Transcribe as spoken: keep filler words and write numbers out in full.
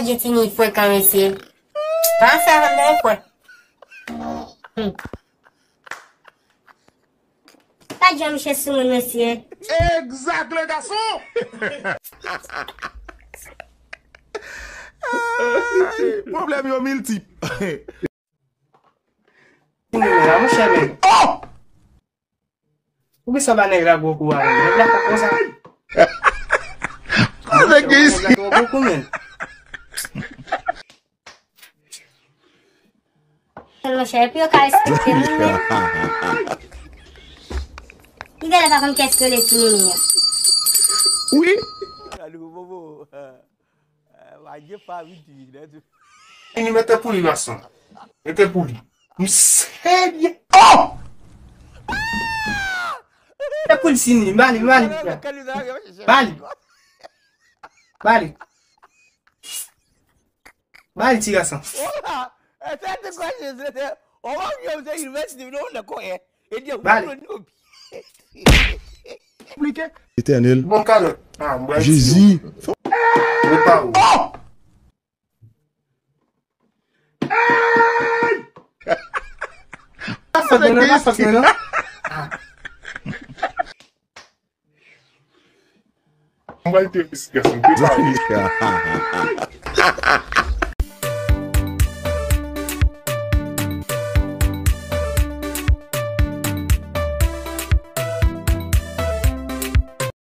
Gen timoun frekan, mesye. Pa fè avè m, non, frè. Hmm. Pa janm chè sou moun, mesye. Exact, les garçons! Ay, pwoblèm yo miltip. Timoun la, monchè, men. Oh! Poukisa ba nèg la gwo kou a menm? Nèg la fò konsa. Nèg la twò gwo kou, men. Monchè, epi yo ka respekte moun, men. Li genlè pa konn kiyès ki rele Timoun an. Wi. Alo, bobo. Eh, wa je pa vin di, ne tu. Timoun, mete pou li, gason. Mete pou li. M serye. Oh! Mete pou li, Timoun. Ba li, ba li, frè. Ba li. Ba li. Ba li, ti gason. Ba li. Konplike. Etènèl. Bon, kalòt. Ah, m pral Jezi. Repa ou. Oh! Pa fòt mwen, non, pa fòt mwen, non. M pral te risk, gason, prepare.